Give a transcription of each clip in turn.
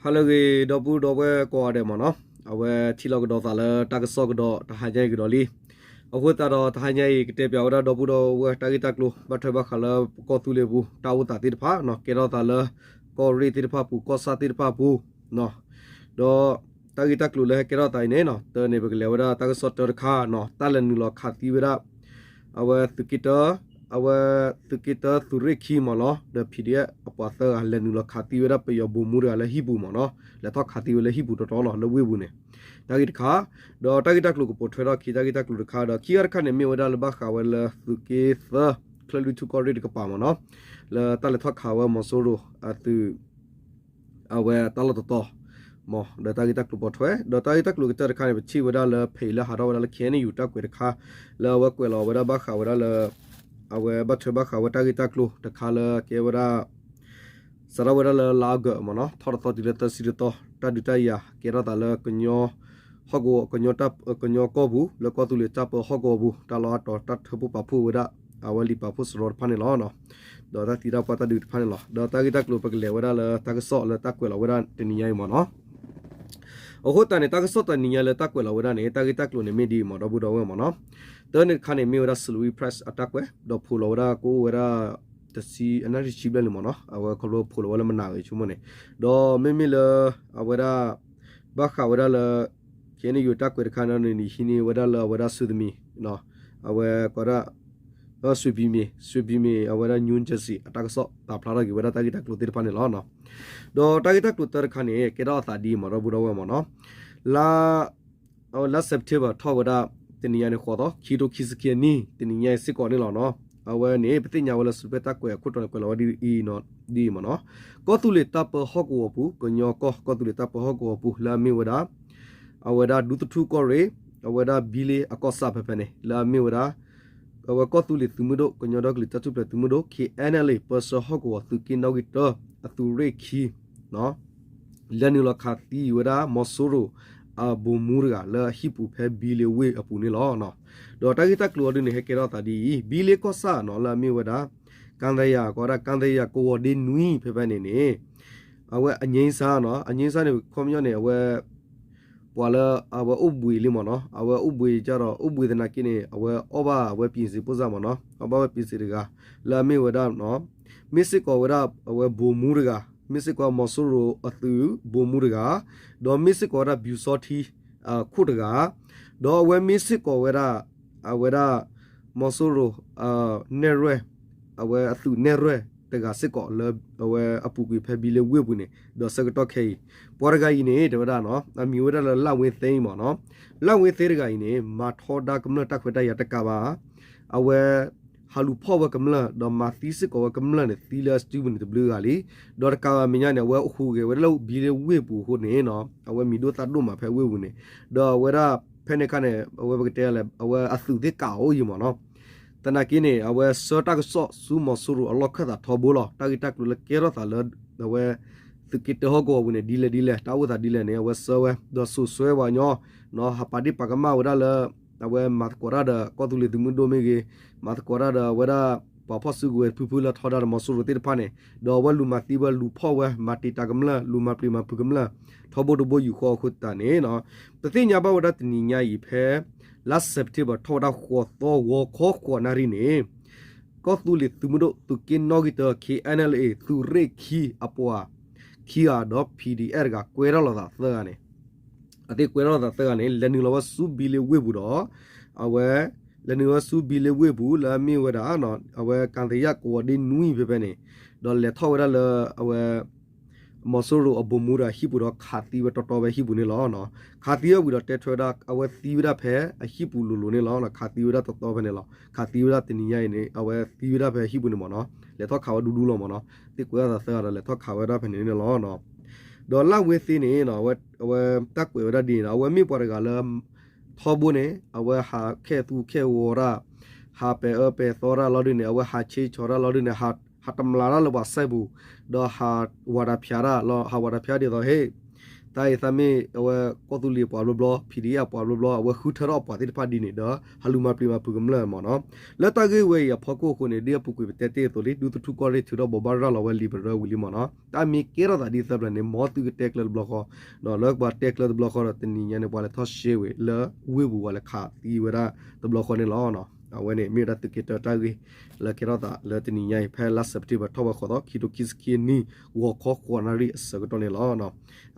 ဟါလၢအဂ့ၤ ဒီပုၢ်ဒီဝဲၢ်ကိးဂၤဒဲးမ့ၢ်နီၤ, အဝဲထံၣ်လိာ်ကဒီးသးလၢတၢ်ကစီၣ်ကဒီးတဟါညါအံၤကဒီးလံ. အဃိသတးဒီးတဟါညါအံၤ ကတဲပၠးဝဲဒၣ်ဒီပုၢ်ဒီဝဲၢ် တၢ်ဂ့ၢ်တၢ်ကျိၤဘၣ်ထွဲဘၣ်ဃးလၢပကီၢ်သူလ့ၤပူၤ တၢ်အိၣ်သးသ့ၣ်တဖၣ်နီၤ, ကဲထီၣ်သးလၢ ကီၢ်ရ့ၣ်သ့ၣ်တဖၣ်ပူၤ ကီၢ်ဆၣ်သ့ၣ်တဖၣ်ပူၤ ဒီးတၢ်ဂ့ၢ်တၢ်ကျိၤလၢဟဲကဲထီၣ်သးအံၤန့ၣ်နီၤ, တၢ်န့ၣ် ပကလဲၤဝဲဒၣ်တၢ်ကစီၣ်တၢတခါနီၤ, တၢ်လဲၤနုာ်လီၤခးသံဝဲဒၣ် အဝဲသုးက့တၢ အဝဲသုးက့တၢသုးရ့ၣ်ခံမ့ၢ်နီၤ, ဒီး PDF အပှၤသၢဂၤ လဲၤနုာ်လီၤခးသံဝဲဒၣ်ပယီၤဘိးမူတဂၤလၢဟံၣ်ပူၤမ့ၢ်နီၤ, လဲၤထီၣ်ခးသံဝဲလၢဟံၣ်ပူၤတီတီလီၤ လၢဝ့ၢ်ပူၤန့ၣ်, တၢ်ဂ့ၢ်တခါ, ဒီးတၢ်ဂ့ၢ်တၢ်ကျိၤကပိာ်ထွဲထီၣ်ခံ တၢ်ဂ့ၢ်တၢ်ကျိၤတခါဒီး ခံဂၤတခါန့ၣ် မ့ၢ်ဝဲဒၣ်လၢဘၣ်ဃးဝဲလၢသုးက့သၢ ချၢၣ်လွံၢ်ထူၣ်ကီၢ်ရ့ၣ်တကပၤမ့ၢ်နီၤ, လၢတၢ်လဲၤထီၣ်ခးဝဲမီၤစိရိၤအသုး အဝဲတၢ်လီၢ်တတီၤ မ့ၢ် ဒီးတၢ်ဂ့ၢ်တၢ်ကျိၤပိာ်ထွဲ ဒီးတၢ်ဂ့ၢ်တၢ်ကျိၤကတၢၢ်တခါန့ၣ် ပထံၣ်ဝဲဒၣ်လၢ ဖဲအံၤလၢဟးထီၣ်ဝဲဒၣ်လၢ KNU တၢ်ကွဲးတခါ လၢအဝဲကွဲးလီၤဝဲဒၣ်ဘၣ်ဃးဝဲဒၣ်လၢ အဝဲဘၣ်ထွဲဘၣ်ဃးဝဲတၢ်ဂ့ၢ်တၢ်ကျိၤတခါလၢကဲဝဲဒၣ် စးထီၣ်ဝဲဒၣ်လၢလါအီကူးမ့ၢ်နီၤ, ထီၣ်တသီတုၤလၢသၢဆံတသီ တၢ်ဒုးတၢ်ယၤကဲထီၣ်သးလၢ ဟီၣ်ကဝီၤ ကညီကီၢ်ပူၤ လၢကီၢ်သူလ့ၤတၢ်ပၢဟီၣ်ကဝီၤပူၤ တၢ်လီၢ်အါတီၤ တၢ်ထၢဖှိၣ်ပာ်ဖှိၣ်ဝဲဒၣ် အဝဲလံာ်ပာ်ဖှိၣ်စရီတဖၣ်န့ၣ်လီၤ. ဒီးတၢ်သံတၢ်ပှၢ်တၢ်ဒုးတဖၣ်န့ၣ်လီၤ. ဒီးတၢ်ဂ့ၢ်တၢ်ကျိၤပကလဲၤဝဲဒၣ်လၢတၢ်ကစီၣ်လၢတၢ်ကွဲးလီၤဝဲဒၣ်တနံၤညါအံၤမ့ၢ်နီၤ. အဃိသတးန့ၣ် တၢ်ကစီၣ်တနံၤညါလၢတၢ်ကွဲးလီၤဝဲဒၣ်န့ၣ် တၢ်ဂ့ၢ်တၢ်ကျိၤန့ၣ်မ့ၢ်ဒ်အံၤမ့ၢ် ဒီပုၢ်ဒီဝဲၢ်မ့ၢ်နီၤ. တၢ်န့ၣ်တခါန့ၣ် မ့ၢ်ဝဲဒၣ် Salween Press အတၢ်ကွဲး ဒီးဖိးလီၤဝဲဒၣ်ကအိၣ်ဝဲဒၣ် တဆံ အနၣ်ရံၣ်ဆံဘျဲၣ်လံမ့ၢ်နီၤ. အဝဲခီဖျိဖိးလီၤဝဲလၢမနၤဂ့ၤဆိကမိၣ်န့ၣ် ဒီးမ့မ့ၢ်လၢ အဝဲဒၣ် ဘၣ်ဃးဝဲဒၣ်လၢ KNU တၢ်ကွဲးတခါန့ၣ်န့ၣ် ဟံးန့ၢ်ဝဲဒၣ်လၢအဝဲဒၣ် ဆွေသမီး အဝဲကိးဒၣ် ဆွေပြည်မင်း ဆွေပြည်မင်း အဝဲဒၣ် New Jersey အတၢ်ကစီၣ်ပာ်ဖျါထီၣ်က့ၤဝဲဒၣ်တၢ်ဂ့ၢ်တၢ်ကျိၤသ့ၣ်တဖၣ်န့ၣ်လီၤ. ဒီးတၢ်ဂ့ၢ်တၢ်ကျိၤတၢတခါန့ၣ် ကဲထီၣ်အသးဒ်အံၤမ့ၢ် ဒီပုၢ်ဒီဝဲၢ်မ့ၢ်နီၤ. လါ အဝဲလါ September ထီၣ်ဝဲဒၣ် တနံၤညါန့ၣ် ဃိးသီ ခံထိခံဆံခံအနံၣ် တနံၤညါအံၤစ့ၢ်ကီးန့ၣ်လီၤနီၤ. အဝဲန့ၣ် ပသ့ၣ်ညါဝဲလၢ စူးပဲတၢ်ကွဲးအခိၣ်တီန့ၣ် ကွဲးလီၤဝဲဒ်အံၤမ့ၢ်နီၤ. ကီၢ်သူလ့ၤတၢ်ပၢဟီၣ်ကဝီၤပူၤ ကညီကီၢ် ကီၢ်သူလ့ၤတၢ်ပၢဟီၣ်ကဝီၤပူၤ လၢအမ့ၢ်ဝဲဒၣ် အဝဲဒၣ်ဒူသထူကီၢ်ရ့ၣ် အဝဲဒၣ်ဘံလ့အကီၢ်ဆၣ်ဖဲဖဲန့ၣ် လၢအမ့ၢ်ဝဲဒၣ် အဝဲကီၢ်သူလ့ၤသုးမုၢ်ဒိၣ် ကညီဒီကလုာ်တၢ်ထူၣ်ဖျဲးသုးမုၢ်ဒိၣ် KNLA ပၢဆှၢဟီၣ်ကဝီၤသုးက့နီၣ်ဂံၢ်တၢ အသုးရ့ၣ်ခံ လဲၤနုာ်လီၤခးသံဝဲဒၣ် မီၤစိရိၤ အဘိးမူတဂၤ လၢအဟံၣ်ပူၤဖဲဘံလ့ဝ့ၢ်အပူၤန့ၣ်လီၤ. ဒီးတၢ်ဂ့ၢ်တၢ်ကျိၤအီၤဒ်န့ၣ် ဟဲကဲထီၣ်သးဒ်အံၤ ဘံလ့ကီၢ်ဆၣ်နီၤ လၢအမ့ၢ်ဝဲဒၣ် ကၣ်သယၤ ကိးဝဲဒၣ် ကၣ်သယၤကဝီၤဒ့နွံဖဲဖဲန့ၣ်န့ၣ် အဝဲအငြိမ်းစားနီၤ အငြိမ်းစားန့ၣ် ခီပညီန့ၣ် အဝဲ ပှၤလၢအဝဲအိၣ်ဘှံးလံမ့ၢ်နီၤ အဝဲအိၣ်ဘှံးကဒီး အိၣ်ဘှံးသနာ်က့န့ၣ် အဝဲအီၣ်ဘၣ်အဝဲ ပၠ့ၣ်စ့းဖိစၢ်မ့ၢ်နီၤ အီၣ်ဘၣ်ဝဲ ပၠ့ၣ်စ့း တဂၤ လၢအမ့ၢ်ဝဲဒၣ် မ့ၢ်စ့ၢ်ကီးဝဲဒၣ်အဝဲဘိးမူတဂၤ မ့ၢ်စ့ၢ်ကီးမီၤစိရိၤအသုးဘိးမူတဂၤ ဒီးမ့ၢ်စ့ၢ်ကီးဝဲဒၣ် ပျူစောထီး ခိၣ်တဂၤ ဒီးအဝဲမ့ၢ်စ့ၢ်ကီးဝဲဒၣ် အဝဲဒၣ် မီၤစိရိၤ နဲၣ်ရွဲၣ် အဝဲအသုးနဲၣ်ရွဲၣ်တဂၤစ့ၢ်ကီးလၢ အဝဲအပူၤကွံာ်ဖဲဘံလ့ဝ့ၢ်ပူၤန့ၣ် ဒီးဆၢကတီၢ်ခဲအံၤ ပှၤတဂၤအံၤန့ၣ် တဲဝဲဒၣ်နီၤ အမံၤဝဲဒၣ်လၢ လဝ့သ့မ့ၢ်နီၤ လဝ့သ့တဂၤအံၤန့ၣ် မၤထီဒါကမျၢၢ်တၢ်ခွဲးတၢ်ယာ်တကးဘၣ် အဝဲ ဟးလူၤဖီၣ်ဝဲကမျၢၢ် ဒီးမၤသံစ့ၢ်ကီးဝဲကမျၢၢ်န့ၣ် သံလၢအစုပူၤန့ၣ်တဘျုးဂၤလံ ဒီးတကးဘၣ်မဲာ်ညါန့ၣ် အဝဲဟူးဂဲၤဝဲဒၣ်လၢဘံလ့ဝ့ၢ်ပူၤအဃိန့ၣ်နီၤ အဝဲမံၤဒိၣ်သၣ်ဒိၣ်မးဖဲဝ့ၢ်ပူၤန့ၣ် ဒီးအဝဲဒၣ်ဖဲန့ၣ်အခါန့ၣ် အဝဲပကတဲလဲၣ် အဝဲအသုးသ့ၣ်ကးအိၣ်ယံၤမ့ၢ်နီၤ သနာ်က့န့ၣ် အဝဲဆှၢတၢ်ကစီၣ်ဆူမီၤစိရိၤအလီၢ်ခၢၣ်သးထီဘိလီၤ တၢ်ဂ့ၢ်တၢ်ကျိၤလၢကဲထီၣ်သးလၢ အဝဲ သုးက့တၢဟီၣ်ကဝီၤပူၤန့ၣ် ဒ်လဲၣ်ဒ်လဲၣ် တၢ်အိၣ်သးဒ်လဲၣ်န့ၣ် အဝဲဆှၢဝဲ ဒီးစိာ်ဆှၢပှၤကညီ ဟးပာ်ဒ့ၣ်ပာ်ကမၣ်ဝဲဒၣ်လၢ အဝဲမၤသကိးတၢ်ဒီးကီၢ်သူလ့ၤသုးမုၢ်ဒိၣ်မ့ၢ်ဂ့ၤ မၤသကိးတၢ်ဒီးအဝဲဒၣ် ပှၤဖီၣ်စုကဝဲၤတဖုဖုလၢထီဒါဒီးမီၤစိရိၤသ့ၣ်တဖၣ်န့ၣ် ဒီးအဝဲလူၤမၤသံဝဲလူၤဖီၣ်ဝဲ မၤတံာ်တာ်ကမျၢၢ် လူၤမၤပျံၤမၤဖုးကမျၢၢ် ထီဘိတဘိယူၢ်ဃီအဃိသတးန့ၣ် ပသ့ၣ်ညါဘၣ်ဝဲဒၣ်တနံၤညါအံၤဖဲ လါ September ထီၣ်ဝဲဒၣ်ဃိးသီ ဂီၤခီဃိးနၣ်ရံၣ်န့ၣ် ကီၢ်သူလ့ၤသုးမုၢ်ဒိၣ် သုးက့နီၣ်ဂံၢ်တၢ KNLA သုးရ့ၣ်ခံအပှၤ ခံဂၤဒီး PDF တဂၤ ကွဲထီၣ်လိာ်သးသၢဂၤန့ၣ် အသ့ၣ်ကွဲထီၣ်လိာ်သးသၢဂၤန့ၣ် လဲၤနုာ်လီၤဝဲဆူဘံလ့ဝ့ၢ်ပူၤဒီး အဝဲ လဲၤနုာ်ဝဲဆူဘံလ့ဝ့ၢ်ပူၤ လၢအမ့ၢ်ဝဲဒၣ် အဝဲကၣ်သယၣ်ကဝီၤဒ့နွံဖဲဖဲန့ၣ် ဒီးလဲၤထီၣ်ဝဲဒၣ်လၢ အဝဲ မီၤစိရိၤအဘိးမူတဂၤဟံၣ်ပူၤဒီးခးသံဝဲတီတီဖဲဟံၣ်ပူၤန့ၣ်လီၤ. ခးသံဝဲဝံၤဒီးတဲထွဲဝဲဒၣ် အဝဲသံဝဲဒၣ်ဖဲအဟံၣ်ပူၤလိၤလိၤန့ၣ်လီၤ. ခးသံဝဲဒၣ်တီတီဖဲန့ၣ်လီၤ. ခးသံဝဲဒၣ်တနံၤညါအံၤန့ၣ် အဝဲသံဝဲဒၣ်ဖဲဟံၣ်ပူၤန့ၣ်မ့ၢ်နီၤ. လဲၤထီၣ်ခးဝဲဒူဒူလီၤမ့ၢ်နီၤ. သ့ၣ်ကွဲးအသးသၢဂၤဒီးလဲၤထီၣ်ခးဝဲဒၣ်ဖဲန့ၣ်န့ၣ်လီၤ. ဒီးလၢဝ့သ့န့ၣ် အဝဲတၢ်ကွဲးဝဲဒၣ်ဒ်န့ၣ်ဒီး အဝဲမ့ၢ်ပှၤတဂၤလၢ ထီဘိန့ၣ် အဝဲဟးခဲၣ်သူခဲၣ်ဝီတၢ် ဟးပဲာ်အၢပဲာ်သီတၢ်လီၤဒုးန့ၣ် အဝဲဟးဆ့ဆီၣ်တၢ်လီၤဒုးန့ၣ် ဟးတမျးတၢ်လၢပှၤစဲပူၤ ဒီးဟးဝၤတၢ်ဖၠးတၢ်လီၤ ဟးဝၤတၢ်ဖၠးဒ်သိးဟ့ၣ် တၢ်အံၤသးမ့ၢ်အဝဲကီၢ်သူလ့ၤပှၤဘျီဘျီ ဖံးဒံအပှၤဘျီဘျီ အဝဲဃုထၢထီၣ်အပှၤသ့ၣ်တဖၣ်ဒ်န့ၣ်ဒီး ဟးလူၤမၤပျံၤမၤဖုးကမျၢၢ်မ့ၢ်နီၤ. လၢတၢ်ဂ့ၢ်ဝဲအံၤအဖီခိၣ်အဃိန့ၣ် ဒ်အပူၤကွံာ်ပတဲတ့ၢ်အသိးလံ ဒူသထူၣ်ကီၢ်ရ့ၣ်ထုးထီၣ်ဘိးဘၣ်ရၤလီၤဝဲလံာ်ပရၢဝံၤလံမ့ၢ်နီၤ. တၢ်မ့ၢ်ကဲထီၣ်သးဒ်သၢပျၢၤန့ၣ် မ်သုကတဲကျၢၤတဘျီဃီ ဒီးလၢပှၤတဲကျၢၤတဘျီဃီဒီး တနံၤညါန့ၣ် ပှၤလဲၤထီၣ်ရှဲဝံၤလၢဝ့ၢ်ပူၤ ပှၤလဲၤခးသံဝဲဒၣ်တဘျီဃီန့ၣ်လီၤ. အဝဲန့ၣ်မ့ၢ်ဝဲဒၣ်သုးက့တၢတၢ်ဂ့ၢ် လၢကဲထီၣ်သးလၢတနံၤညါအံၤ ဖဲလါစဲးပထ့ဘၢၣ်ထီၣ်ဝဲဃိးသီ ခံကထိခံဆံခံအနံၣ် ဂီၤခီဃိးနၣ်ရံၣ်အဆၢကတီၢ်န့ၣ်လီၤ.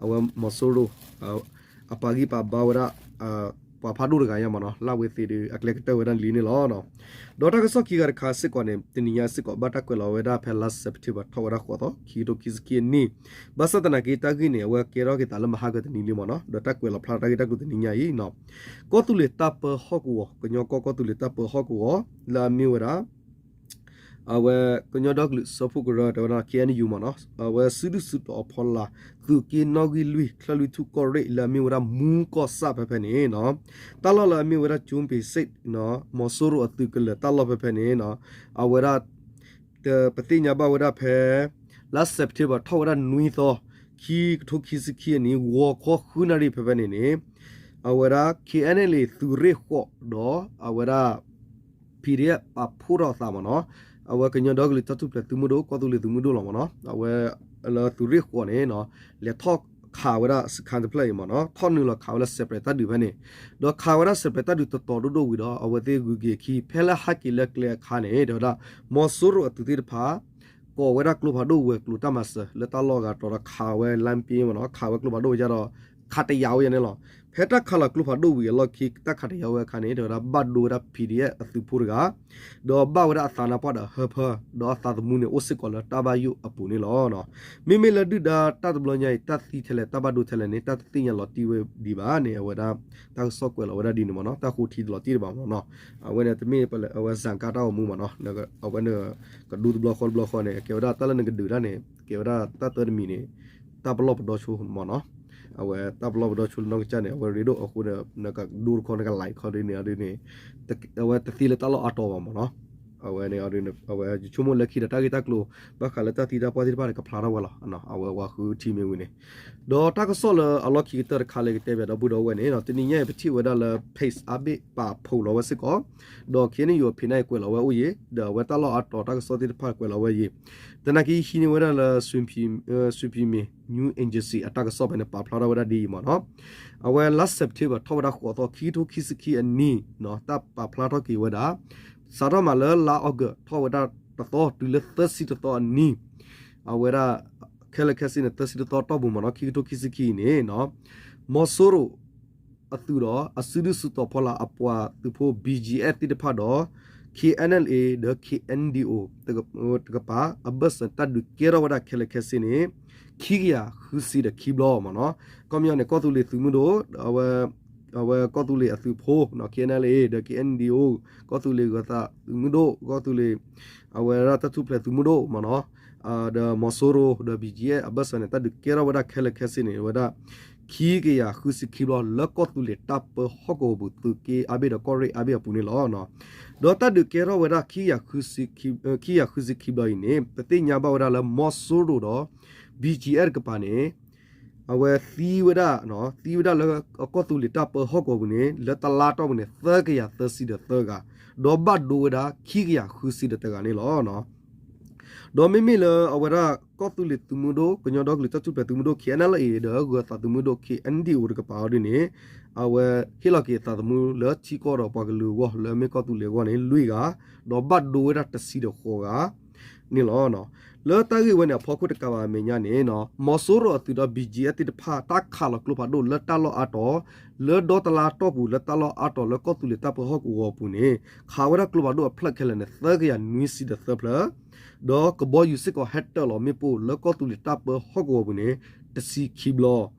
အဝဲမီၤစိရိၤ အပာ်ဂံၢ်ပာ်ဘါဝဲဒၣ် ပှၤဖးဒိၣ်တဂၤညါမ့ၢ်နီၤ လၢဝဲသ့ၣ်ဒီး အကျဲကတၢၢ်ဝဲဒၣ်လံန့ၣ်လီၤ. ဒီးတၢ်ကစီၣ်ခံဂၤတခါစ့ၢ်ကီးန့ၣ် တနံၤညါစ့ၢ်ကီး ဘၣ်တၢ်ကွဲးလီၤဝဲဒၣ်ဖဲလါစဲးပထ့ဘၢၣ်ထီၣ်ဝဲဒၣ်ဃိးသီ ခံကထိခံဆံခံအနံၣ် ဘၣ်ဆၣ်သနာ်က့တၢ်ဂ့ၢ်န့ၣ် အဝဲကဲထီၣ်က့ၤသးလၢမဟါကတနံၤလံမ့ၢ်နီၤ ဒီးတၢ်ကွဲးလီၤဖျါတၢ်ဂ့ၢ်တၢ်ကျိၤတနံၤညါအံၤ ကီၢ်သူလ့ၤတၢ်ပၢဟီၣ်ကဝီၤ ကညီကီၢ်ကီၢ်သူလ့ၤတၢ်ပၢဟီၣ်ကဝီၤ လၢအမ့ၢ်ဝဲဒၣ် အဝဲကညီဒီကလုာ်စၢဖှိၣ်ကရၢ တဲဝဲဒၣ် ခ့ၣ်အဲၣ်ယူၣ်မ့ၢ်နီၤ အဝဲစုဒုၣ်စုတီၤအဖီလာ် သုးက့နီၣ်ဂံၢ်လွံၢ် ချၢၣ်လွံၢ်ထူၣ်ကီၢ်ရ့ၣ် လၢအမ့ၢ်ဝဲဒၣ်မူကီၢ်ဆၣ်ဖဲဖဲန့ၣ်နီၤ တၢ်လီၢ်လၢအမ့ၢ်ဝဲဒၣ် ကၠိပ့ၤစ့း မီၤစိရိၤအသုးကလၢၤတၢ်လီၢ်ဖဲဖဲန့ၣ်နီၤ အဝဲဒၣ် ပသ့ၣ်ညါဘၣ်ဝဲဒၣ်ဖဲ လါစဲးပထ့ဘၢၣ်ထီၣ်ဝဲဒၣ်နွံသီ ခံကထိခံဆံခံအနံၣ် ဂီၤခီဃုနၣ်ရံၣ်ဖဲဖဲန့ၣ်န့ၣ် အဝဲဒၣ် ခ့ၣ်အဲၣ်ယူၣ် သုးရ့ၣ်ဃိးဒီး အဝဲဒၣ် PDF ပာ်ဖှိၣ်ထီၣ်အသးမ့ၢ်နီၤ အဝဲကညီဒီကလုာ်တၢ်ထူၣ်ဖျဲးသုးမုၢ်ဒိၣ် ကီၢ်သူလ့ၤသုးမုၢ်ဒိၣ်လီၤမ့ၢ်နီၤ အဝဲလၢသုးရ့ၣ်ဃိးန့ၣ် လဲၤထီၣ်ခးဝဲဒၣ်စခါတဖျၢၣ်အံၤမ့ၢ်နီၤ ထီၣ်နုာ်လီၤခးဝဲလၢစဲးပြဲးတၢ်ဒုးဖဲန့ၣ် ဒီးခးဝဲဒၣ်စဲးပြဲးတၢ်ဒုးတတီၤဒိၣ်ဒိၣ်ဝံၤဒီး အဝဲသ့ၣ်ဂုၤက့ၤအခံ ဖဲလၢဟဲက့ၤလၢကျဲအခါန့ၣ် တဲဝဲဒၣ် မီၤစိရိၤအသုးသ့ၣ်တဖၣ် ကိးဝဲဒၣ်ကျိဖးဒိၣ်ဝဲၤကျိၤတၢ်မၤစၢၤ လၢတၢ်လီၢ်အဂၤတီၤဒီးခးဝဲလမ်းပ့မ့ၢ်နီၤ ခးဝဲကျိဖးဒိၣ်ဝဲဒၣ်ဒီး ခးတယာ်ဝဲယၤန့ၣ်လီၤ. ဖဲတၢ်ခးလီၤကျိဖးဒိၣ်ဝံၤအလီၢ်ခံ တၢ်ခးတယာ်ဝဲအခါန့ၣ် တဲဝဲဒၣ်ဘၣ်ဒိဝဲဒၣ် PDF အသုးဖိတဂၤ ဒီးဘၣ်ဝဲဒၣ်အသးနါပှၢ်ဒီးဟၢဖၢ ဒီးအသးသမူန့ၣ် အိၣ်စ့ၢ်ကီးလၢတၢ်ဘၣ်ယိၣ်အပူၤန့ၣ်လီၤ. မ့မ့ၢ်လၢဒုၣ်ဒါတၢ်တဘျီညါအံၤ တၢ်သံထဲလဲၣ် တၢ်ဘၣ်ဒိထဲလဲၣ်န့ၣ် တၢ်တသ့ၣ်ညါလီၤတံၢ်ဝဲဒံးဘၣ်န့ၣ် အဝဲဒၣ် တၢ်ကစီၣ်ကွဲးလီၤဝဲဒၣ်ဒ်န့ၣ်မ့ၢ်နီၤ တၢ်ဃိထံတလီၤတံၢ်တဘၣ်မ့ၢ်နီၤ အဝဲန့ၣ်တမ့ၢ်ပလဲၣ် အဝဲစၣ်ကါတၢ်အိၣ်မူမ့ၢ်နီၤ အဝဲန့ၣ် ကဒူတဘျီဃီတဘျီဃီန့ၣ် ကဲဝဲဒၣ်တၢ်လၢနကဒုးတၢ်န့ၣ် ကဲဝဲဒၣ်တၢ်သၢတမံၤန့ၣ် တၢ်ပလီၢ်ပဒီဆိမ့ၢ်နီၤ အဝဲတၢ်ပလီၢ်ပဒီဆိလၢနီၢ်ကစၢ်န့ၣ် အဝဲရ့ဒိၣ်အဃိဒီး နကဒူတခီ နက like ခီဒ်န့ၣ်ဒ်န့ၣ် အဝဲတသ့လၢတၢ်လီၢ်အါတီၤဘၣ်မ့ၢ်နီၤ အဝဲန့ၣ် အဝဲယဆိကမိၣ်လၢခံဒီးတၢ်ဂ့ၢ်တၢ်ကျိၤ ဘၣ်ဃးလၢတၢ်သံတၢ်ပှၢ်သ့ၣ်တဖၣ်န့ၣ် ကဖျါထီၣ်ဝဲလီၤ အဝဲဝၤဃုထံမ့ၢ်ဝံၤန့ၣ် ဒီးတၢ်ကစီၣ်လၢအလီၢ်ခံကတၢၢ်တခါလၢကတဲဘၣ်ဒီပုၢ်ဒီဝဲၢ်န့ၣ် တနံၤညါအံၤပထံၣ်ဝဲဒၣ်လၢ page update ပာ်ဖှိၣ်လီၤဝဲစ့ၢ်ကီး ဒီး ခ့ၣ်အဲၣ်ယူၣ် အ page န့ၣ် ကွဲးလီၤဝဲအိၣ်ယံၤ ဒီးအဝဲတၢ်လီၢ်အါတီၤတၢ်ကစီၣ်သ့ၣ်တဖၣ်ကွဲးလီၤဝဲယံၤ သနာ်က့ယဟံးန့ၢ်ဝဲဒၣ်လၢ Supreme News Agency အတၢ်ကစီၣ်ဖဲန့ၣ် ပာ်ဖျါထီၣ်ဝဲဒၣ်ဒ်အံၤမ့ၢ်နီၤ အဝဲလါစဲးပထ့ဘၢၣ်ထီၣ်ဝဲဒၣ်ဃိးသီ ခံကထိခံဆံခံအနံၣ် တၢ်ပာ်ဖျါထီၣ်က့ၤဝဲဒၣ် စးထီၣ်မးလၢလါအီကူးထီၣ်ဝဲဒၣ်တသီ တုၤလၢသၢဆံတသီအနံၣ် အဝဲဒၣ် ခဲလၢာ်ခဲဆ့န့ၣ် သၢဆံတသီတီၢ်ပူၤမ့ၢ်နီၤ ခံကထိခံဆံခံအံၤန့ၣ် မီၤစိရိၤအသုးဒီး အစုဒုၣ်စုတီၤဖီလာ်အပှၤသုးဖိ ဘီၣ်ကၠံၣ်အဲၣ် သ့ၣ်တဖၣ်ဒီး ခ့ၣ်အဲၣ်ယူၣ် ဒီး ခ့ၣ်အဲၣ်ယူၣ် တကပၤ အဘၢၣ်စၢၤတၢ်ဒုးကဲထီၣ်ဝဲဒၣ်ခဲလၢာ်ခဲဆ့န့ၣ် ခံကယၤဃုဆံဒီးခံဘျီမ့ၢ်နီၤ ခီပညီန့ၣ် ကီၢ်သူလ့ၤသုးမုၢ်ဒိၣ် အဝဲ အဝဲကီၢ်သူလ့ၤအသုးဖိ ခ့ၣ်အဲၣ်ယူၣ် ဒီး ခ့ၣ်အဲၣ်ယူၣ် ကီၢ်သူလ့ၤဂၢၤသးသုးမုၢ်ဒိၣ် ကီၢ်သူလ့ၤ အဝဲဒၣ်တၢ်ထူၣ်ဖျဲးသုးမုၢ်ဒိၣ်မ့ၢ်နီၤ ဒီးမီၤစိရိၤ ဒီး ဘီၣ်ကၠံၣ်အဲၣ် အဘၢၣ်စၢၤန့ၣ် တၢ်ဒုးကဲထီၣ်ဝဲဒၣ်ခဲလၢာ်ခဲဆ့န့ၣ် အဝဲဒၣ် ခံကယၤဃုဆံခံဘျီ လၢကီၢ်သူလ့ၤတၢ်ပၢဟီၣ်ကဝီၤပူၤ သုးက့အါဘ့ၣ်ဒီးကီၢ်ရ့ၣ်အါဘ့ၣ်အပူၤန့ၣ်လီၤ. ဒီးတၢ်ဒုးကဲထီၣ်ဝဲဒၣ် ခံကယၤဃုဆံခံဘျီအံၤန့ၣ် ပသ့ၣ်ညါဘၣ်ဝဲဒၣ်လၢမီၤစိရိၤဒီး ဘီၣ်ကၠံၣ်အဲၣ် တကပၤန့ၣ် အဝဲသံဝဲဒၣ် သံဝဲဒၣ်လၢကီၢ်သူလ့ၤတၢ်ပၢဟီၣ်ကဝီၤပူၤန့ၣ် လၢတလါတီၢ်ပူၤန့ၣ် သၢကယၤသၢဆံဒီးသၢဂၤ ဒီးဘၣ်ဒိဝဲဒၣ် ခံကယၤဃုဆံဒီးတဂၤန့ၣ်လီၤ. ဒီးမ့မ့ၢ်လၢအဝဲဒၣ်ကီၢ်သူလ့ၤသုးမုၢ်ဒိၣ် ကညီဒီကလုာ်တၢ်ထူၣ်ဖျဲးသုးမုၢ်ဒိၣ် ခ့ၣ်အဲၣ်ယူၣ် ဒီးဂၢၤသးသုးမုၢ်ဒိၣ် ခ့ၣ်အဲၣ်ယူၣ် တကပၤအီၤဒ်န့ၣ် အဝဲဟ့ၣ်လီၤက့ၤအသးသမူလၢထံကီၢ်ဒီးပှၤကလုာ်အဂီၢ် လၢအမ့ၢ်ကီၢ်သူလ့ၤအဂီၢ်န့ၣ် လွံၢ်ဂၤ ဒီးဘၣ်ဒိဝဲဒၣ်တဆံဒီးဃိးဂၤန့ၣ်လီၤ. လၢတၢ်ဂ့ၢ်ဝဲန့ၣ်အဖီခိၣ်တကးဘၣ်အမဲာ်ညါန့ၣ် မီၤစိရိၤအသုးဒီး ဘီၣ်ကၠံၣ်အဲၣ် သ့ၣ်တဖၣ် တၢ်ခးလီၤကျိဖးဒိၣ်လၢတၢ်လီၢ်အါတီၤ လၢဒီတလါတီၢ်ပူၤလၢတၢ်လီၢ်အါတီၤလၢကီၢ်သူလ့ၤတၢ်ပၢဟီၣ်ကဝီၤပူၤန့ၣ် ခးဝဲဒၣ်ကျိဖးဒိၣ်အဖျၢၣ်ခဲလၢာ်န့ၣ် သၢကယၤနွံဆံဒီးသၢဖျၢၣ် ဒီးကဘီယူၤစ့ၢ်ကီးဟဲတၢၢ်လီၤမ့ၣ်ပိၢ်လၢကီၢ်သူလ့ၤတၢ်ပၢဟီၣ်ကဝီၤပူၤန့ၣ် တဆံခံဘျီ ဒီးပ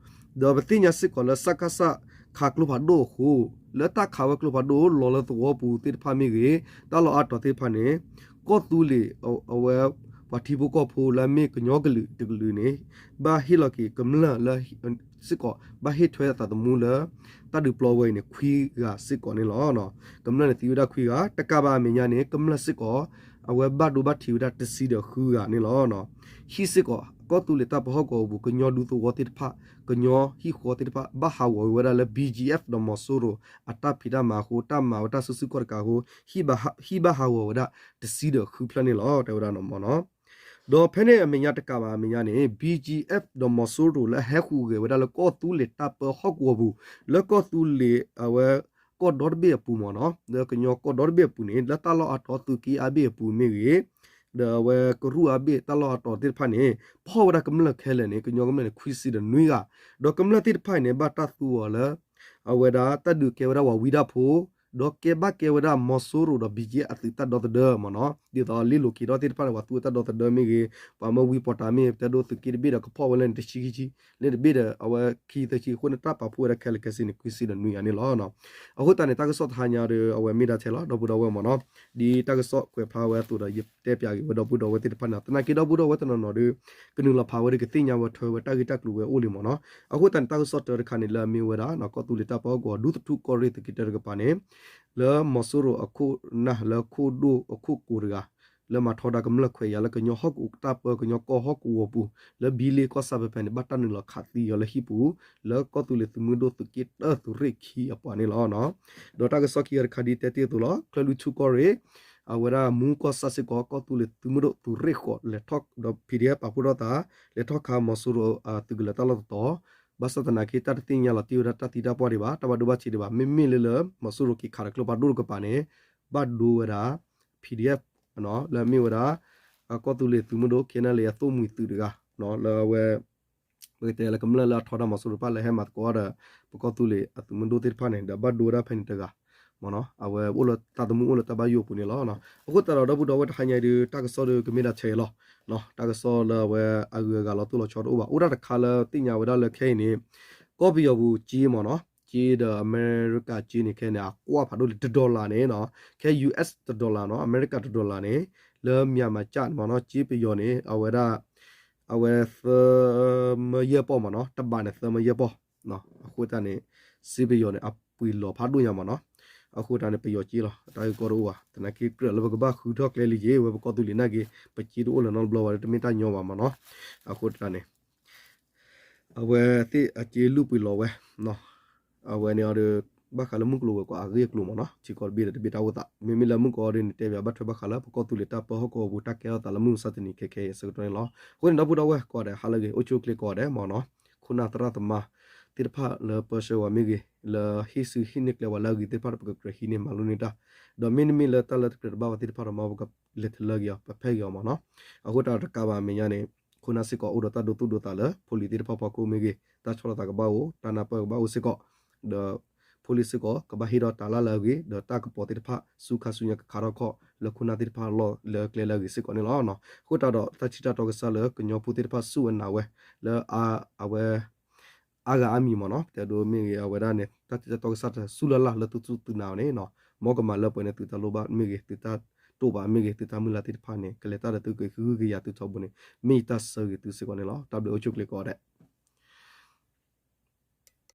သ့ၣ်ညါစ့ၢ်ကီးလၢ စကစ ခးကျိဖးဒိၣ်အဃိ လၢတၢ်ခးဝဲကျိဖးဒိၣ်လီၤလၢသဝီပူၤသ့ၣ်တဖၣ်မ့ၢ်ဂ့ၤ တၢ်လီၢ်အါတီၤသ့ၣ်တဖၣ်န့ၣ် ကီၢ်သူလ့ၤအဝဲ ပှၤထံဖိကီၢ်ဖိလၢအမ့ၢ်ကညီကလုာ်တကလုာ်န့ၣ် ဘၣ်ဟ့ၣ်လီၤက့ၤကမျၢၢ်လၢ စ့ၢ်ကီး ဘၣ်ဟ့ၣ်ထွဲအသးသမူလၢ တၢ်ဒုးပျီဝဲအံၤန့ၣ် ခွံဂၤစ့ၢ်ကီးန့ၣ်လီၤ. ကမျၢၢ်န့ၣ်သံဝဲဒၣ်ခွံဂၤ တကးဘၣ်အမဲာ်ညါန့ၣ် ကမျၢၢ်စ့ၢ်ကီး အဝဲဘၣ်ဒိဘၣ်ထံးဝဲဒၣ်တဆံဒီးဃုဂၤန့ၣ်လီၤ. ဟံၣ်စ့ၢ်ကီး ကီၢ်သူလ့ၤတၢ်ပၢဟီၣ်ကဝီၤပူၤ ကညီဒူသဝီသ့ၣ်တဖၣ် ကညီဟံၣ်ဃီသ့ၣ်တဖၣ် ဘၣ်ဟးဂီၤဝဲဒၣ်လၢ ဘံၣ်ကၠံၣ်အ့ၣ်ဖ် ဒီးမီၤစိရိၤ အတၢ်ဖံးတၢ်မၤအဃိ တၢ်မၤဝဲတၢ်စုဆူၣ်ခီၣ်တကးအဃိ ဟံၣ်ဘၣ်ဟးဂီၤဝဲဒၣ်တဆံဒီးဃုဖျၢၣ်န့ၣ်လီၤ တဲဝဲဒၣ်မ့ၢ်နီၤ. ဒီးဖဲန့ၣ်အမဲာ်ညါတကးဘၣ်အမဲာ်ညါန့ၣ် ဘံၣ်ကၠံၣ်အ့ၣ်ဖ် ဒီးမီၤစိရိၤလၢအဟဲဟူးဂဲၤဝဲဒၣ်လၢကီၢ်သူလ့ၤတၢ်ပၢဟီၣ်ကဝီၤပူၤ လၢကီၢ်သူလ့ၤအဝဲ ကီၢ်ဒီတဘ့ၣ်အပူၤမ့ၢ်နီၤ လၢကညီကီၢ်ဒီတဘ့ၣ်အပူၤန့ၣ် လၢတၢ်လီၢ်အါတီၤသုးက့အါဘ့ၣ်အပူၤမ့ၢ်ဂ့ၤ ဒီးအဝဲကရူၢ်အါဘ့ၣ်တၢ်လီၢ်အါတီၤသ့ၣ်တဖၣ်န့ၣ် ဖီၣ်ဝဲဒၣ်ကမျၢၢ်ခဲလၢာ်န့ၣ် ကညီကမျၢၢ်န့ၣ် ခွံဆံဒီးနွံဂၤ ဒီးကမျၢၢ်သ့ၣ်တဖၣ်အံၤန့ၣ် ဘၣ်တၢ်သူအီၤလၢ အဝဲဒၣ်တၢ်ဒုးကဲဝဲဒၣ်ပှၤဝံဒၣ်ဖိ ဒီးကဲဘၣ်ကဲဝဲဒၣ်မီၤစိရိၤဒီး ဘံၣ်ကၠံၣ်အ့ၣ်ဖ် အသုးတၢ်ဒီသဒၢမ့ၢ်နီၤ ဒ်သိးလ့လိၤက့ၤထီၣ်သ့ၣ်တဖၣ်န့ၣ် ပှၤသူဝဲတၢ်ဒီသဒၢမ့ၢ်ဂ့ၤ ပှၤမၢဝံပီၤတၤမ့ၢ် ပတဲဒိသုးက့တဘ့ၣ်ဒီးကဖီၣ်ဝဲလၢန့ၣ်တဆံခံဆံ လၢတဘ့ၣ်ဒီး အဝဲခံသၢဆံအဃိန့ၣ် တၢ်ပာ်ဖှိၣ်ဝဲဒၣ်ခဲလၢာ်ခဲဆ့န့ၣ် ခွံဆံဒီးနွံဂၤန့ၣ်လီၤ. အဃိသတးန့ၣ် တၢ်ကစီၣ်တဟါညါဒီး အဝဲမ့ၢ်ဒၣ်ထဲလီၤ ဒီပုၢ်ဒီဝဲၢ်မ့ၢ်နီၤ ဒ်တၢ်ကစီၣ်ကွဲးဖျါဝဲအသိးဒီး ယတဲပၠးက့ၤဝဲဒီပုၢ်ဒီဝဲၢ်သ့ၣ်တဖၣ်န့ၣ် သနာ်က့ဒီပုၢ်ဒီဝဲၢ်တနီၤနီၤဒီး ကနုာ်လီၤဖးဝဲဒီးကသ့ၣ်ညါဝဲထွဲဝဲတၢ်ဂ့ၢ်တၢ်ကျိၤဝဲအိၣ်လံမ့ၢ်နီၤ. အဃိသတးန့ၣ် တၢ်ကစီၣ်တၢတခါန့ၣ် လၢအမ့ၢ်ဝဲဒၣ် ကီၢ်သူလ့ၤတၢ်ပၢဟီၣ်ကဝီၤဒူသထူၣ်ကီၢ်ရ့ၣ်သုးက့တၢတကပၤန့ၣ် လၢမီၤစိရိၤအခိၣ်နၢ်လၢခိၣ်ဒိၣ်အခိၣ်ကိၤတဂၤ လၢမၤထီဒါကမျၢၢ်ခွဲးယာ်လၢကညီဟီၣ်ကဝီၤတၢ်ပၢကညီကီၢ်ဟီၣ်ကဝီၤပူၤ လၢဘံလ့ကီၢ်ဆၣ်ဖဲဖဲန့ၣ် ဘၣ်တၢ်နုာ်လီၤခးသံအီၤလၢဟံၣ်ပူၤ လၢကီၢ်သူလ့ၤသုးမုၢ်ဒိၣ်သုးက့တၢသုးရ့ၣ်ခံအပှၤန့ၣ်လီၤ. ဒီးတၢ်ကစီၣ်ခံဂၤတခါဒ်တဲတ့ၢ်အသိးလီၤ ချၢၣ်လွံၢ်ထူၣ်ကီၢ်ရ့ၣ် အဝဲဒၣ်မူကီၢ်ဆၣ်စ့ၢ်ကီး ကီၢ်သူလ့ၤသုးမုၢ်ဒိၣ်သုးရ့ၣ်ဃိး လဲၤထီၣ်ဒီး PDF ပာ်ဖှိၣ်ထီၣ်သး လဲၤထီၣ်ခးမီၤစိရိၤသုးကလၢၤတၢ်လီၢ်တတီၤ ဘၣ်ဆၣ်သနာ်က့ တၢ်တသ့ၣ်ညါလီၤတံၢ်ဝဲဒၣ်တၢ်သံတၢ်ပှၢ်ဒံးဘၣ် တၢ်ဘၣ်ဒိဘၣ်ထံးဒံးဘၣ် မ့မ့ၢ်လၢလၢ မီၤစိရိၤက့ၤခးဒီးကျိဖးဒိၣ်တကပၤန့ၣ် ဘၣ်ဒိဝဲဒၣ် PDF လၢအမ့ၢ်ဝဲဒၣ် ကီၢ်သူလ့ၤသုးမုၢ်ဒိၣ် ခဲနလၢအသိၣ်မှံၤသုးတဂၤ လၢအဝဲ ပကတဲလၢကမျၢၢ်လၢအထီဒါမီၤစိရိၤတဖၣ်လၢဟဲမၤသကိးဒီး ပကီၢ်သူလ့ၤအသုးမုၢ်ဒိၣ်သ့ၣ်တဖၣ်န့ၣ် ဒီးဘၣ်ဒိဝဲဒၣ်ဖဲန့ၣ်တဂၤ မ့ၢ်နီၤ အဝဲအိၣ်လၢသးသမူအိၣ်လၢတၢ်ဘၣ်ယိၣ်အပူၤန့ၣ်လီၤ. အဃိသတးဒီး ဒီပုၢ်ဒီဝဲၢ်တဟါညါအံၤဒုး တၢ်ကစီၣ်ဒုးကမ့ၢ်ဒၣ်ထဲလီၤ. တၢ်ကစီၣ်လၢအဝဲအဂုၤအဂၤလီၤတိၢ်လီၤဆီတအိၣ်ဘၣ် အိၣ်ဒၣ်တခါလၢသ့ၣ်ညါဝဲဒၣ်လၢခဲအံၤန့ၣ် ကီၢ်ပယီၤပူၤကၠ့မ့ၢ်နီၤ ကၠ့ဒီးအမဲရကၤကၠ့န့ၣ် ခဲအံၤန့ၣ် အကွၢ်ဖးဒိၣ်လံ တ dollar န့ၣ်နီၤ ခဲ US တ dollar နီၤ အမဲရကၤတ dollar န့ၣ် လၢ Myanmar ကၠ့န့ၣ်မ့ၢ်နီၤ ကၠ့ပယီၤန့ၣ် အဝဲဒၣ် အဝဲသၢမၢယဲၢ်ပီၢ်မ့ၢ်နီၤ တဘးန့ၣ်သၢမၢယဲၢ်ပီၢ် အဃိသတးန့ၣ် စ့ပယီၤန့ၣ် အပှ့ၤလီၤဖးဒိၣ်ညါမ့ၢ်နီၤ အဃိသတးန့ၣ် ပယီၤကၠ့လီၤ တၢ်ဂ့ၢ်ကီတအိၣ်ဘၣ် သနာ်က့ကြၢးလၢပကဘၣ်ဃုထီၣ်ကျဲလံက့ၤ ပကီၢ်သူလ့ၤနာ်က့ၤ ပကၠ့တအိၣ်လၢၤနီတဘျီဘၣ်ဒီး တမ့ၢ်တၢ်ညီဘၣ်မ့ၢ်နီၤ အဃိသတးန့ၣ် အဝဲသ့ၣ်အကၠ့လူၢ်ပှ့ၤလီၤဝဲ အဝဲန့ၣ်အီၤဒီး ဘၣ်ဃးလၢမုၢ်ကျိၤဝဲၤကွာ်အဂ့ၢ်အကျိၤမ့ၢ်နီၤ ထံကီၢ်တဘ့ၣ်ဒီးတဘ့ၣ်တၢ်အိၣ်သး မ့မ့ၢ်လၢမုၢ်ကီၤအီၤဒ်န့ၣ် တဲဘၣ်ဘၣ်ထွဲဘၣ်ဃးလၢပကီၢ်သူလ့ၤတၢ်ပၢဟီၣ်ကဝီၤပူၤတၢ်ကဲထီၣ်သးလၢမုၢ်မဆါတနံၤခဲခဲအံၤအဆၢကတီၢ်န့ၣ်လီၤ. အဃိန့ၣ် ဒီပုၢ်ဒီဝဲၢ်ကိးဂၤဒဲး ဟါလၢအဂ့ၤ အိၣ်ဆူၣ်အိၣ်ချ့ကိးဂၤဒဲးမ့ၢ်နီၤ ခိၣ်နၢ်သရၣ်သမါသ့ၣ်တဖၣ်လၢပၢဆှၢဝဲမ့ၢ်ဂ့ၤ လၢဟ့ၣ်စုဟ့ၣ်န့ၢ်ကျဲဝဲလၢအဂ့ၤသ့ၣ်တဖၣ်ဒီး ပကကြၢးဟံးန့ၢ်မၤလိန့ၢ်တၢ် ဒီးမ့တမ့ၢ်လၢတၢ်လၢတကြၢးတဘၣ်ဝဲသ့ၣ်တဖၣ်ဒီး မ်ပကလဲၤတလၢက့ၤအီၤ ပဖဲက့ၤအီၤမ့ၢ်နီၤ. အဃိသတးဒီးတကးဘၣ်အမဲာ်ညါန့ၣ် ခိၣ်နၢ်စ့ၢ်ကီးအိၣ်ဒီးတၢ်ဒိသူၣ်ဒိသးလၢ ဖိလံၤသ့ၣ်တဖၣ်အဖီခိၣ်မ့ၢ်ဂ့ၤ တၢ်ဆီၣ်လီၤသးကဘၣ်အိၣ် တၢ်နၢ်ပၢၢ်ကဘၣ်အိၣ်စ့ၢ်ကီး ဒီး ဖိလံၤစ့ၢ်ကီး ကဘၣ်ဟ့ၣ်ဒီးတၢ်လၢ်လၢအဂ့ၤ ဒီးတၢ်ကပီၤသ့ၣ်တဖၣ် ဆူခါဆူညါကခါထီၣ်ခီၣ် လၢခိၣ်နၢ်သ့ၣ်တဖၣ်အလီၢ်လၢကျဲလၢအဂ့ၤစ့ၢ်ကီးန့ၣ်လီၤ. အဃိသတးဒီး တၢ်ထံၣ်တၢ်တီကစၢ်လၢကညီဖိသ့ၣ်တဖၣ်စူၢ်ဝဲနာ်ဝဲ လၢအဝဲ အါဂၤအါမံၤမ့ၢ်နီၤ ပတဲဒိမ့ၢ်ဂ့ၤ အဝဲဒၣ်န့ၣ် တၢ်ထံၣ်တၢ်တီကစၢ်တစူၢ်လၢ်လၢ်လၢသုစူၢ်သုနာ်အီၤန့ၣ်နီၤ မ်ကမၤလၢပှဲၤန့ၣ် သုတၢ်လိၣ်ဘၣ်မ့ၢ်ဂ့ၤ သုတၢ်တိာ်ပာ်မ့ၢ်ဂ့ၤ သုတၢ်မုၢ်လၢ်သ့ၣ်တဖၣ်န့ၣ် ကလဲၤတၢ်ဒီးသုကဟုကယာ်သုထီဘိန့ၣ် မ့ၢ်ယတၢ်ဆၢဂ့ၤသုစ့ၢ်ကီးန့ၣ်လီၤ. တၢ်ဘျုးအိၣ်ဆူၣ်ချ့ကိးဂၤဒဲး